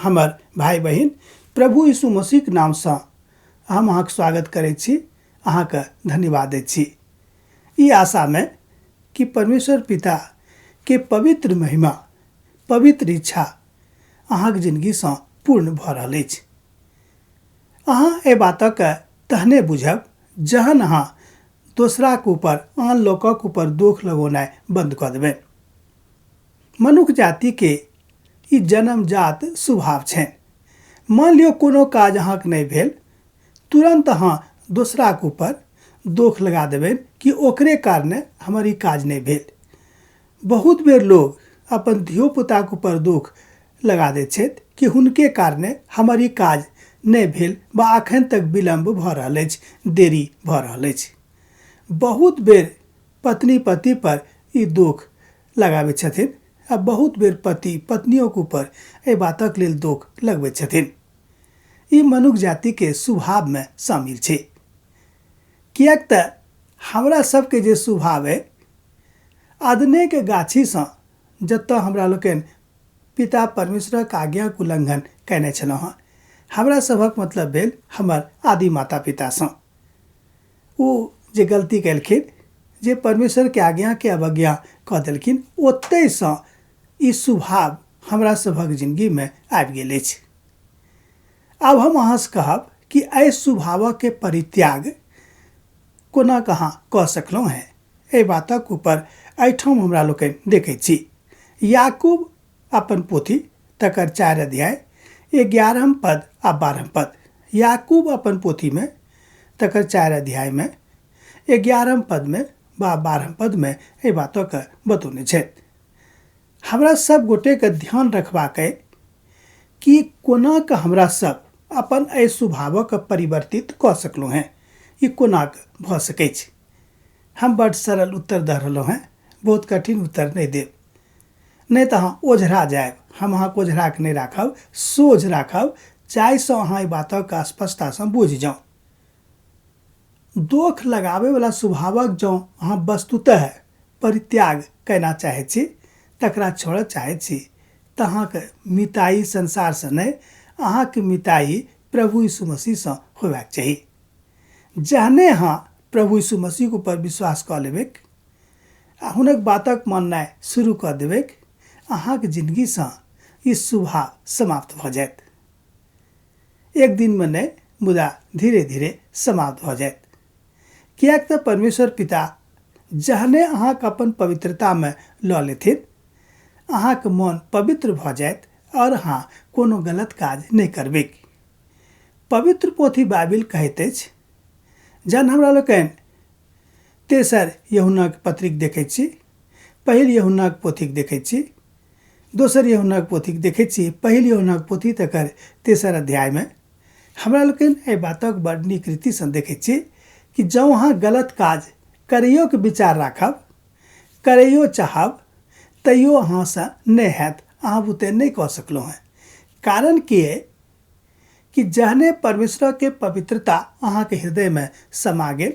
हमर भाय बहिन, प्रभु यीशु मसीहके नामसँ हम अहाँके स्वागत करै छी, अहाँके धन्यवाद दै छी। ई आशामे कि परमेश्वर पिता के पवित्र महिमा, पवित्र इच्छा अहाँके जिनगीसँ पूर्ण भऽ रहल अछि। अहाँ एहि बातक तहने बुझब जहन अहाँ दोसराके ऊपर, आन लोकक ऊपर दोख लगौनाइ बन्द कऽ देबै। मनुख जातिके ई जन्मजात स्वभाव छनि। मान लियौ कोनो काज अहाँके नहि भेल, तुरन्त अहाँ दोसराके ऊपर दोख लगा देबै कि ओकरे कारणे हमर ई काज नहि भेल। बहुत बेर लोग अपन धियोपुताके ऊपर दोख लगा दै छथि कि हुनके कारणे हमर ई काज नहि भेल वा अखन तक विलम्ब भऽ रहल अछि, देरी भऽ रहल अछि। बहुत बेर पत्नी पति पर ई दोख लगाबै छथिन आ बहुत बेर पति पत्नियोके ऊपर एहि बातक लेल दोख लगबै छथिन। ई मनुख जातिके स्वभावमे शामिल छै, किएक तऽ हमरा सबके जे स्वभाव अइ अदनेके गाछीसँ, जतऽ हमरा लोकनि पिता परमेश्वरक आज्ञाक उल्लङ्घन कयने छलहुँ हँ, हमरा सभक मतलब भेल हमर आदि माता पितासँ, ओ जे गलती केलखिन, जे परमेश्वरके आज्ञाके अवज्ञा कऽ देलखिन, ओतहिसँ ई स्वभाव हमरा सभक जिनगीमे आबि गेल अछि। आब हम अहाँसँ कहब कि एहि स्वभावके परित्याग कोना कहाँ कऽ सकलहुँ हेँ। एहि बातक ऊपर एहिठाम हमरा लोकनि देखै छी याकूब अपन पोथी तकर 4 अध्याय 11 पद आ 12 पद। याकूब अपन पोथीमे तकर 4 अध्यायमे 11 पदमे वा 12 पदमे एहि बातके बतौने छथि। हमरा सब गोटेके ध्यान रखबाक अइ कि कोना कऽ हमरा सब अपन एहि स्वभावके परिवर्तित कऽ सकलहुँ हेँ, ई कोना कऽ भऽ सकै छै। हम बड्ड सरल उत्तर दऽ रहलहुँ हेँ, बहुत कठिन उत्तर नहि देब, नहि तऽ अहाँ ओझरा जायब। हम अहाँके ओझरा कऽ नहि राखब, सोझ राखब, जाहिसँ अहाँ एहि बातके स्पष्टतासँ बुझि जाउ। दोख लगाबैवला स्वभावक जँ अहाँ वस्तुतः परित्याग केना चाहै छी, तकरा छोड़ऽ चाहै छी, तऽ अहाँके मिताई संसारसँ नहि, अहाँके मिताई प्रभु यीशु मसीहसँ होयबाक चाही। जहने अहाँ प्रभु यीशु मसीहके ऊपर विश्वास कऽ लेबै आ हुनक बातक माननाइ शुरू कऽ देबै, अहाँके जिनगीसँ ई स्वभाव समाप्त भऽ जायत। एक दिनमे नहि, मुदा धीरे धीरे समाप्त भऽ जायत। किएक तऽ परमेश्वर पिता जहने अहाँके अपन पवित्रतामे लऽ लेथिन, अहाँके मन पवित्र भऽ जायत आओर अहाँ कोनो गलत काज नहि करबै। पवित्र पोथी बाइबिल कहैत अछि, जहन हमरा लोकनि तेसर यूहन्नाक पत्रिक देखै छी, पहिल यूहन्नाक पोथीक देखै छी, दोसर यूहन्नाक पोथीक देखै छी, पहिल यूहन्नाक पोथी तकर तेसर अध्यायमे हमरा लोकनि एहि बातक बड़ नीक रीतिसँ देखै छी कि जँ अहाँ गलत काज करैयोके विचार राखब, करैयो चाहब, तैयो अहाँसँ नहि हैत, अहाँ बुते नहि कऽ सकलहुँ हेँ। कारण की अइ कि जहने परमेश्वरके पवित्रता अहाँके हृदयमे समा गेल,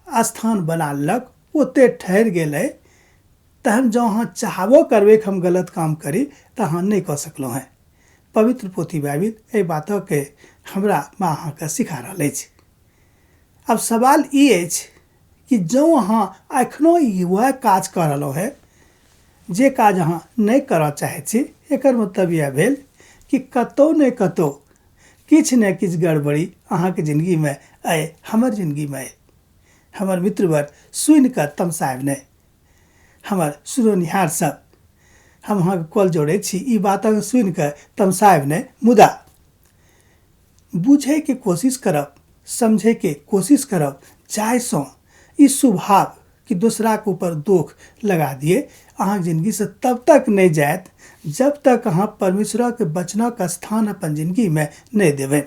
स्थान बना लेलक, ओते ठहरि गेल अइ, तहन जँ अहाँ चाहबो करबै कि हम गलत काम करी तऽ अहाँ नहि कऽ सकलहुँ हेँ। पवित्र पोथी बाइबिल एहि बातके हमरा वा अहाँके सिखा रहल अछि। आब सवाल ई अछि कि जँ अहाँ एखनो ई वएह काज कऽ रहलहुँ हेँ जे काज अहाँ नहि करऽ चाहै छी, एकर मतलब इएह भेल कि कतहु ने कतहु किछु ने किछु गड़बड़ी अहाँके जिनगीमे अइ, हमर जिनगीमे अइ। हमर मित्रवर सुनिकऽ तमसायब नहि, हमर सुननिहार सब, हम अहाँके कॉल जोड़ै छी, ई बात अहाँ सुनिकऽ तमसायब नहि, मुदा बुझैके कोशिश करब, समझैके कोशिश करब, जाहिसँ ई स्वभाव कि दोसराके ऊपर दोख लगा दिए अहाँके जिनगीसँ तब तक नहि जायत जब तक अहाँ परमेश्वरक वचनक स्थान अपन जिनगीमे नहि देबै।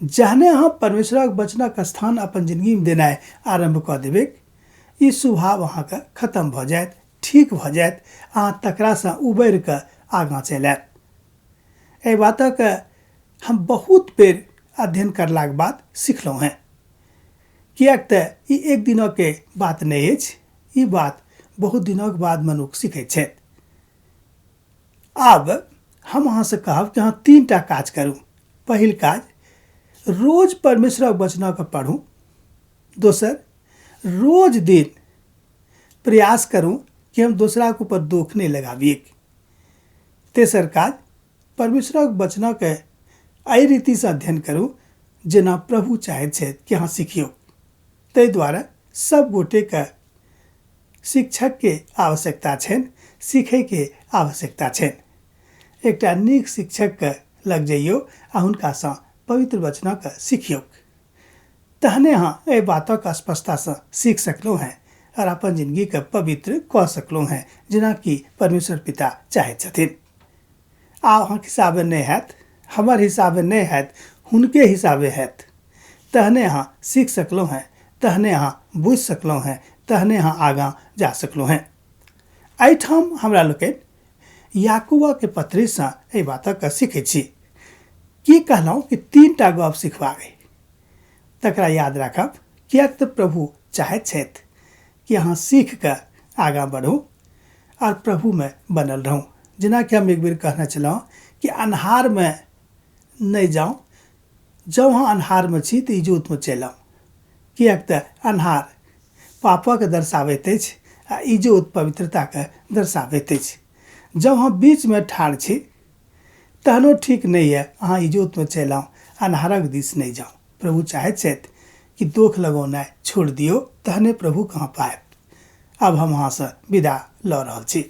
जहने अहाँ परमेश्वरक वचनक स्थान अपन जिनगीमे देनाइ आरम्भ कऽ देबै, ई स्वभाव अहाँके खतम भऽ जायत, ठीक भऽ जायत, अहाँ तकरासँ उबरि कऽ आगाँ चलि आयब। एहि बातक हम बहुत बेर अध्ययन करलाके बाद सिखलहुँ हेँ, किएक तऽ ई एक दिनके बात नहि अछि, ई बात बहुत दिनक बाद मनुख सिखैत छथि। आब हम अहाँसँ कहब कि अहाँ 3टा काज करू। पहिल काज, रोज परमेश्वरक वचनके पढ़ू। दोसर, रोज दिन प्रयास करू कि हम दोसराके ऊपर दोख नहि लगाबियै। तेसर काज, परमेश्वरक वचनके एहि रीतिसँ अध्ययन करू जेना प्रभु चाहैत छथि कि अहाँ सिखियौ। ताहि दुआरे सब गोटेके शिक्षकके आवश्यकता छनि, सीखैके आवश्यकता छनि। एकटा नीक शिक्षकके लग जइयौ आ हुनकासँ पवित्र वचनके सिखियौ, तहने अहाँ एहि बातक स्पष्टतासँ सीख सकलहुँ हेँ आओर अपन जिंदगीके पवित्र कऽ सकलहुँ हेँ जेनाकि परमेश्वर पिता चाहैत छथिन। आब अहाँके हिसाबे नहि हैत, हमर हिसाबे नहि हैत, हुनके हिसाबे हैत। तहने अहाँ सीख सकलहुँ हेँ, तहने अहाँ बुझि सकलहुँ हेँ, तहने अहाँ आगाँ जा सकलहुँ हेँ। एहिठाम हमरा लोकनि याकूबके पत्रीसँ एहि बातके सीखै छी। की कहलहुँ कि 3टा गप सिखबाक अइ, तकरा याद राखब, किएक तऽ प्रभु चाहैत छथि कि अहाँ सीख कऽ आगाँ बढ़ू आओर प्रभुमे बनल रहू। जेनाकि हम एक बेर कहने छलहुँ कि अन्हारमे नहि जाउ, जँ अहाँ अन्हारमे छी तऽ इजोतमे चलि आउ, किएक तऽ अन्हार पापक दर्शाबैत अछि आ इजोत पवित्रताके दर्शाबैत अछि। जँ अहाँ बीचमे ठाढ़ छी तहनो ठीक नहि यऽ, अहाँ इजोतमे चलि आउ, अन्हारक दिस नहि जाउ। प्रभु चाहैत छथि कि दोख लगौनाइ छोड़ि दियौ, तहने प्रभुके अहाँ पायब। आब हम अहाँसँ विदा लऽ रहल छी।